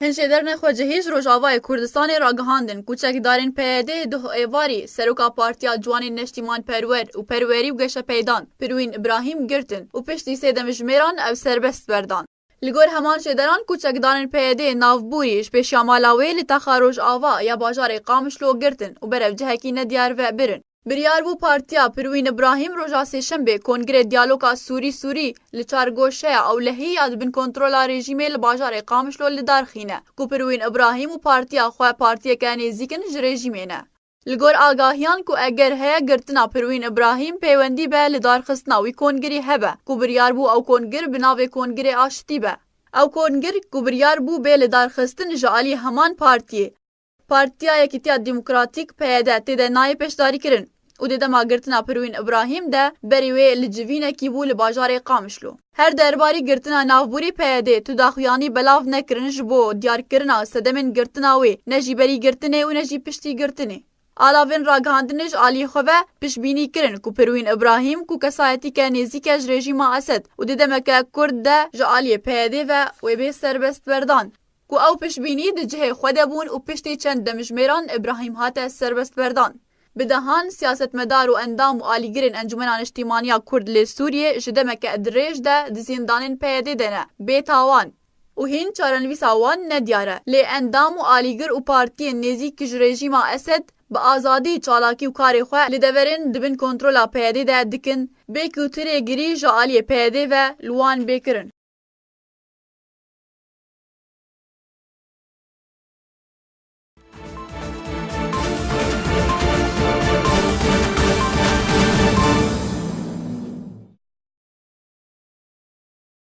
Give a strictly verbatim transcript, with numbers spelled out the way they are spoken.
Hin jêderine xwecihî ji Rojavayê Kurdistanê ragihandin ku çekdarên P Y D'ê duh êvarî seroka Partiya Ciwanên Neştîmanperwer û Perwerî û Geşepeydan Pirwîn Îbrahîm girtin û piştî sê demjimêran ew serbest berdan. Li gor heman jêderan ku çekdarên P Y D'ê navbûrî ji pêşiya mala wê li taxa Rojava ya bajarê Qamişlo girtin û berev cihekî nediyar ve birin. Biryar bû Partiya Pirwîn Îbrahîm roja Sêşembê Kongirê Diyaloga Sûrî Sûrî li Çargoşeya Ewlehî ya di bin kontrola rejîmê li bajarê Qamişlo li dar xîne ku Pirwîn Îbrahîm û partiya xwe partiyeke nêzîk in ji rejîmê ne. Li gor agahiyan ku eger heye girtina Pirwîn Îbrahîm peywendî be li darxistina wî kongirî hebe ku biryar bû ew kongir bi navê Kongirê Aştî be. Ew kongir ku biryar bû bê li darxistin ji alî heman partiyê, Partiya Yekîtiya Demokratîk, P Y D, tê de nayê pêşdarîkirin û di dema girtina Pirwîn Îbrahîm de berî wê li civînekî bû li bajarê Qamişlo. Her derbarî girtina navbûrî P Y D'ê tu daxuyanî belav nekirin ji bo diyarkirina sedemên girtina wê, ne jî berî girtinê û ne jî piştî girtinê. Alavên ragihandinê ji alî xwe ve piştbînî kirin ku Pirwîn Îbrahîm ku kesayetîke nêzîk e ji rejîma Esed û di demeke kurt de ji aliyê P Y D'ê ve wê bê serbest berdan. Ku ew piştbînî di cihê xwe de bûn û piştî çend demjimêran Îbrahîm hate serbest berdan. Bi dehan siyasetmedar û endam û alîgirên Encûmena Niştîmaniya Kurd lê Sûriyê ji demeke dirêj de di zîndanên P Y D'ê de ne, bê tawan û hîn çarenivîsa wan nediyar e. Lê endam û alîgir û partiyên nêzîk ji rejîma Esed bi azadî çalakî û karê xwe li deverên di bin kontrola P Y D'ê de dikin, bê ku tu rêgirî ji aliyê P Y D'ê ve li wan bê kirin.